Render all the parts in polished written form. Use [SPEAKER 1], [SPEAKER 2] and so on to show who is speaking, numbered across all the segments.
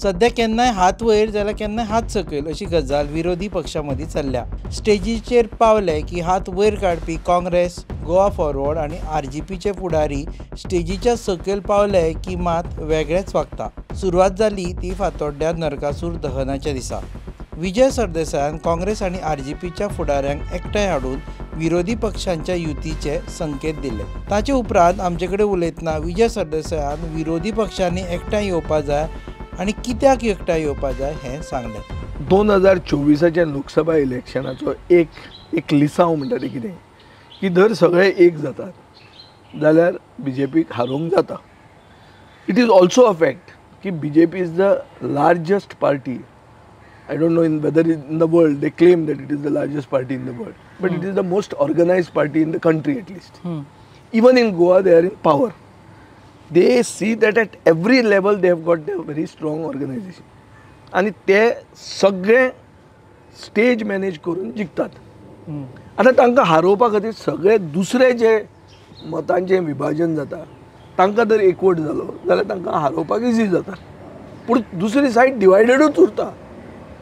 [SPEAKER 1] सध्या केन्नाय हात वयर जाल्यार केन्नाय हात सकयल अशी गजाल विरोधी पक्षां मदीं चल्ल्या. स्टेजीचेर पावले की हात वयर काडपी काँग्रेस, गोवा फॉरवर्ड आनी आरजीपीचे फुडारी स्टेजीच्या सकयल पावले की मात वेगळेच वागता. सुरवात जाली ती फातोड्ड्या नरकासूर दहनाच्या दिसा. विजय सरदेसायान काँग्रेस आनी आरजीपीच्या फुडाऱ्यांक एकठांय हाडून विरोधी पक्षांच्या युतीचे संकेत दिले. ताचे उपरांत आमचे कडेन उलयतना विजय सरदेसायान विरोधी पक्षांनी एकठांय येवपा जाय आनी कित्याक एकठांय येवपा जाय हें सांगलें.
[SPEAKER 2] 2024 लोकसभा इलेक्शनाचो एक लिसांव म्हणटा तें कितें की जर सगळे एक जातात जाल्यार बीजेपीक हारोवंक जाता. It is also a fact की BJP is the largest party. I don't know in whether in the world they claim that it is the largest party in the world, but it is the most organized party in the country at least. Even in Goa they are in power. They see that at every level they have got a very strong organization. आनी ते सगळे stage manage करून जिखतात. आतां तांकां हारोवपा खातीर सगळे दुसरे जे मतांचें विभाजन जाता तांकां जर एकवट जालो जाल्यार तांकां हारोवपाक इजी जाता. पूण दुसरी सायड डिवायडेडूच उरता.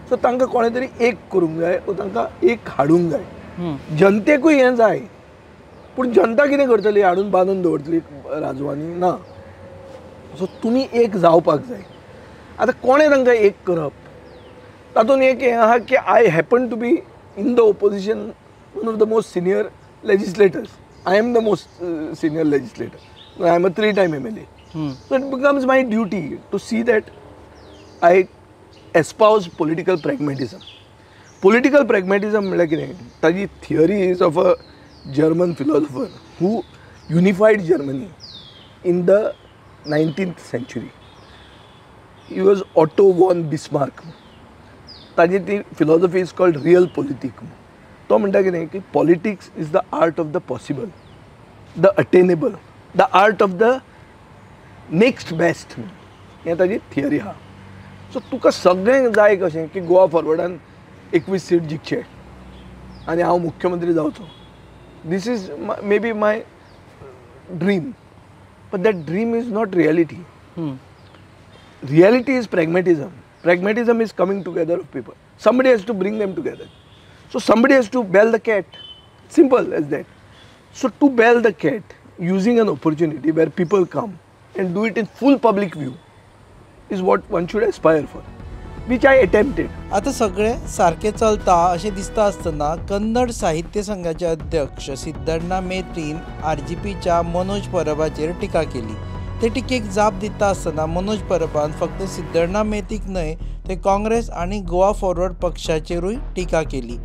[SPEAKER 2] सो तांकां कोणें तरी एक करूंक जाय वो तांकां एक हाडूंक जाय. जनतेकूय हें जाय, पूण जनता कितें करतली, हाडून बांदून दवरतली राजवानी ना. सो तुमी एक जावपाक जाय. आतां कोणें तांकां एक करप, तातूंत एक हें आहा की I happen to be in the opposition one of the most senior legislators. I am the most senior legislator. I am a 3-time MLA. So it becomes my duty to see that I espouse political pragmatism. Political pragmatism म्हणल्यार कितें, ताजी theory is of a German philosopher who unified Germany in the 19th century. He was Otto von Bismarck. ताजी ती philosophy is called real politic. तो म्हणटा कितें की politics is the art of the possible, the attainable, the art of the next best. हें ताजी theory आहा. So तुका सगळें जाय कशें की गोवा फॉरवर्डान 21 सीट जिखचे आनी हांव मुख्यमंत्री जावचो. This is may be my dream, but that dream is not reality. Reality is pragmatism. Pragmatism is coming together of people. Somebody has to bring them together. So somebody has to bell the cat. Simple as that. So to bell the cat, using an opportunity where people come and do it in full public view is what one should aspire for, which I attempted.
[SPEAKER 1] आतां सगळें सारकें चलता अशें दिसता आसतना कन्नड साहित्य संघाचे अध्यक्ष सिद्धण्णा मेत्रीन आरजीपीच्या मनोज परबाचेर टिका केली. ते टिकेक जाप दिता आसतना मनोज परबान फक्त सिद्धण्णा मेत्रीक न्हय ते काँग्रेस आनी गोवा फॉरवर्ड पक्षाचेरूय टिका केली.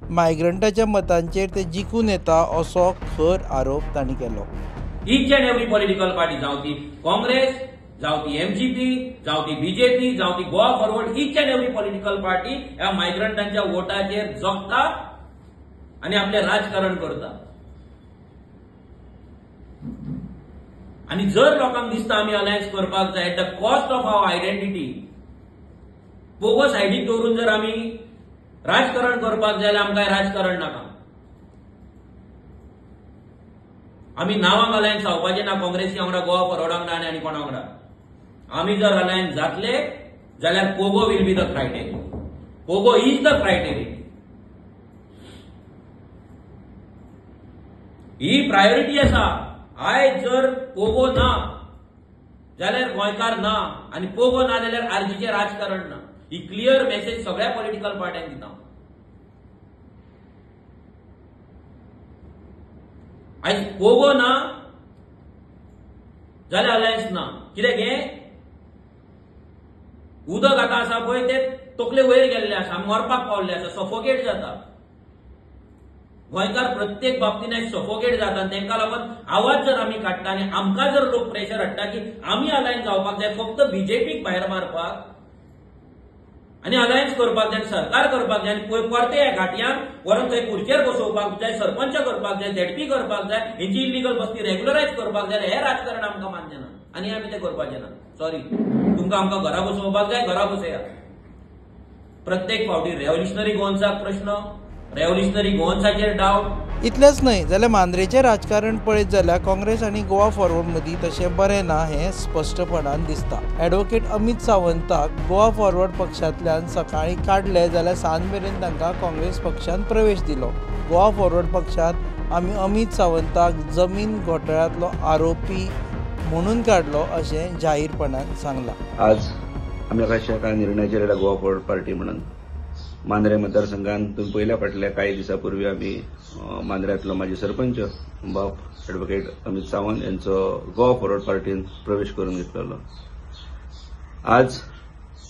[SPEAKER 1] मायग्रंटाच्या मतांचेर ते जिखून येता असो खर आरोप तांणी केलो.
[SPEAKER 3] Each and every political party, जावं ती काँग्रेस, जावं ती एमजीपी, जावं ती बीजेपी, जावं ती Goa forward, each and every political party ह्या मायग्रंटांच्या वोटाचेर जगता आनी आपलें राजकारण करता. आनी जर लोकांक दिसता आमी अलायन्स करपाक जाय at the cost of our identity, Pogo सायडीक दवरून जर आमी राजकारण करपाक जाय जाल्यार आमकां राजकारण नाका. आमी नांवांक अलायन्स जावपाचें ना काँग्रेसी वांगडा, गोवा फॉरवर्डा वांगडा आनी कोणा वांगडा. आमी जर अलायन्स जातले जाल्यार Pogo will be the criteria. Pogo is the criteria. He priority आसा. आयज जर पोगो ना जाल्यार गोंयकार ना आनी पोगो ना जाल्यार आरजीचें राजकारण ना. ही क्लियर मेसेज सगळ्या पॉलिटिकल पार्ट्यांक दिता. आयज पोगो ना जाल्यार अलायन्स ना. कित्याक हें उदक आतां आसा पळय तें तकले वयर गेल्लें आसा, मरपाक पावल्लें आसा, सफोकेट जाता. गोंयकार प्रत्येक बाबतीन आयज सफोकेट जाता आनी तांकां लागून आवाज जर आमी काडटा आनी आमकां जर लोक प्रेशर हाडटा की आमी अलायन्स जावपाक जाय फक्त बीजेपीक भायर मारपाक आनी अलायन्स करपाक जाय, सरकार करपाक जाय आनी परते ह्या घाटयांक व्हरून थंय खुर्चेर बसोवपाक जाय, सरपंच करपाक जाय, झेडपी करपाक जाय, हेंची इल्लिगल बस्ती रेग्युलरायज करपाक जाय, हें राजकारण आमकां मान्य ना आनी आमी तें करपाचें ना. सॉरी, तुमकां आमकां घरा बसोवपाक जाय, घरा बसयात. प्रत्येक फावटी रेव्होल्युशनरी गोवन्साक प्रश्न, रेव्होल्युशनरी गोवन्साचेर डावट.
[SPEAKER 1] इतलेंच न्हय जाल्यार मांद्रेचें राजकारण पळयत जाल्यार काँग्रेस आनी गोवा फॉरवर्ड मदीं तशें बरें ना हें स्पश्टपणान दिसता. ॲडव्होकेट अमित सावंताक गोवा फॉरवर्ड पक्षांतल्यान सकाळीं काडले जाल्यार सांज मेरेन तांकां काँग्रेस पक्षान प्रवेश दिलो. गोवा फॉरवर्ड पक्षांत आमी अमित सावंताक जमीन घोटाळ्यांतलो आरोपी म्हणून काडलो अशें जाहीरपणान सांगलां.
[SPEAKER 4] आज आमी अशा कांय निर्णयाचेर आयला गोवा फॉरवर्ड पार्टी म्हणून मांद्रे मतदारसंघात तुम्ही पयल्या फाटल्या काही दिसापूर्वी आमी मांद्र्यांतलो माजी सरपंच बाब ॲडव्होकेट अमित सावंत यांचो गोवा फॉरवर्ड पार्टीन प्रवेश करून घेतलेलो. आज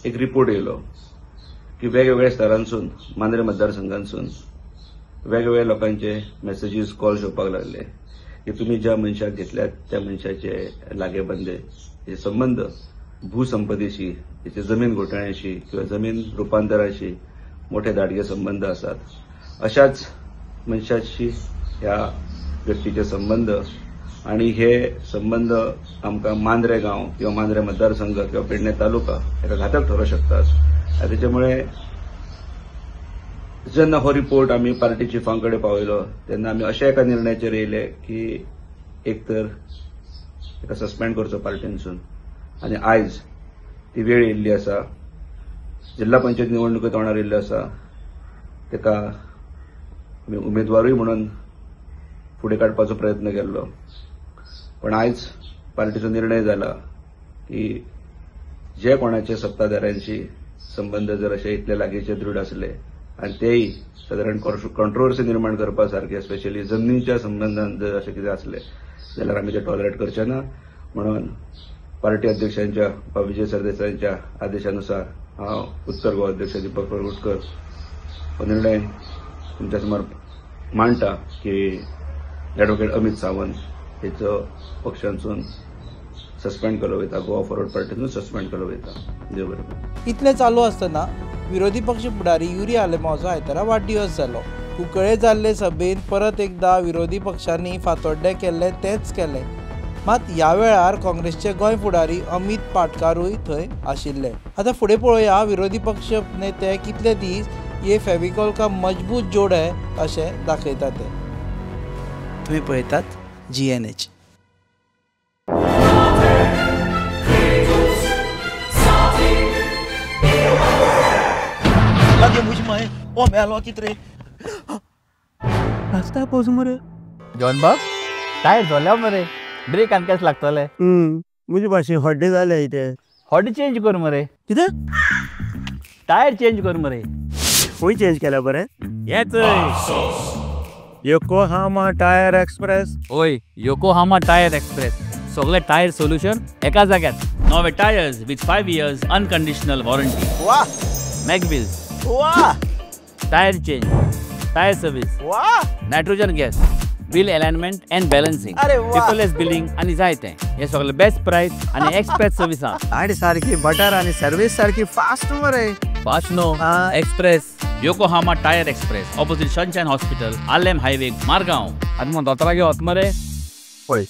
[SPEAKER 4] एक रिपोर्ट येयलो की वेगवेगळ्या स्तरांसून मांद्रे मतदारसंघांसून वेगवेगळ्या लोकांचे मेसेजीस कॉल्स येवपाक लागले की तुमी ज्या मनशाक घेतल्यात त्या मनशाचे लागेबंदे हे संबंद भूसंपदेशी, हेचे जमीन घोटाळ्याशी किंवा जमीन रुपांतराशी मोठे दाटगे संबंध आसात. अशाच मनशाशी ह्या व्यक्तीचे संबंध आणि हे संबंध आमकां मांद्रे गांव किंवा मांद्रे मतदारसंघ किंवा पेडणे तालुका हेका घातक ठरू शकतात. त्याच्यामुळे जेन्ना हो रिपोर्ट आमी पार्टी चिफां कडेन पावयलो तेन्ना आमी अशा एका निर्णयाचेर येयले की एक तर ताका सस्पेंड करचो पार्टीनसून आनी आयज ती वेळ येयल्ली आसा. जिल्हा पंचायत निवडणुके तोंडार येयल्ल्यो आसा, ताका आमी उमेदवारूय म्हणून फुडें काडपाचो प्रयत्न केल्लो, पण आयज पार्टीचो निर्णय जाला की जे कोणाचे सत्ताधाऱ्यांशी संबंध जर अशे इतले लागींचे दृढ आसले आनी तेय सादारण कॉन्ट्रोवर्सी निर्माण करपा सारके स्पेशली जमनीच्या संबंधान जर अशें कितें आसलें जाल्यार आमी ते टॉलरेट करचे ना. म्हणून पार्टी अध्यक्षांच्या विजय सरदेसायांच्या आदेशानुसार हांव उत्तर गोवा अध्यक्ष दीपक प्रभुटकर हो निर्णय तुमच्या समोर मांडटा की ॲडव्होकेट अमित सावंत हेचो पक्षांसून सस्पेंड केलो वयता, गोवा फॉरवर्ड पार्टीतून सस्पेंड केलो वयता. देव बरें करूं.
[SPEAKER 1] इतलें चालू आसतना विरोधी पक्ष फुडारी युरी आलेमांवचो आयतारा वाडदिवस जालो. कुंकळे जाल्ले सभेन परत एकदा विरोधी पक्षांनी फातोड्डें केल्लें तेंच केलें. मात ह्या वेळार काँग्रेसचे गोंय फुडारी अमित पाटकारूय थंय आशिल्ले. आतां फुडें पळोवया विरोधी पक्ष नेते कितले दीस ये फेविकॉल का मजबूत जोड आहे अशें दाखयता ते. तुमी पळयतात GNH.
[SPEAKER 5] जॉन बाब टायर जोल्या मरे, ब्रेक आमकांच लागतले.
[SPEAKER 6] म्हजे भाशेन हड्डे जाले इथे.
[SPEAKER 5] हड्डे चेंज कर मरे.
[SPEAKER 6] कितें?
[SPEAKER 5] टायर चेंज कर मरे.
[SPEAKER 6] खंय चेंज केल्या बरें?
[SPEAKER 5] हेच
[SPEAKER 6] योकोहामा टायर एक्सप्रेस.
[SPEAKER 5] ओय, योकोहामा टायर एक्सप्रेस, सगळे टायर सोल्युशन एका जाग्यार. नवे tyres with 5 years unconditional warranty.
[SPEAKER 6] वा!
[SPEAKER 5] मॅगव्हील्स.
[SPEAKER 6] वा!
[SPEAKER 5] Tyre change, tyre service.
[SPEAKER 6] वा!
[SPEAKER 5] Nitrogen gas, wheel alignment and balancing, triple S billing आनी जायते. हे सगळे बेस्ट प्राइस आनी एक्सप्रेस सर्विसा.
[SPEAKER 6] आणि सारखी बटर आणि सर्विस सारखी फास्ट मरे.
[SPEAKER 5] Fast no, express. Yokohama tyre express, opposite Sunshine hospital, Arlem highway, Margao. आतां मग दोतोरागे वत मरे.
[SPEAKER 6] पळय.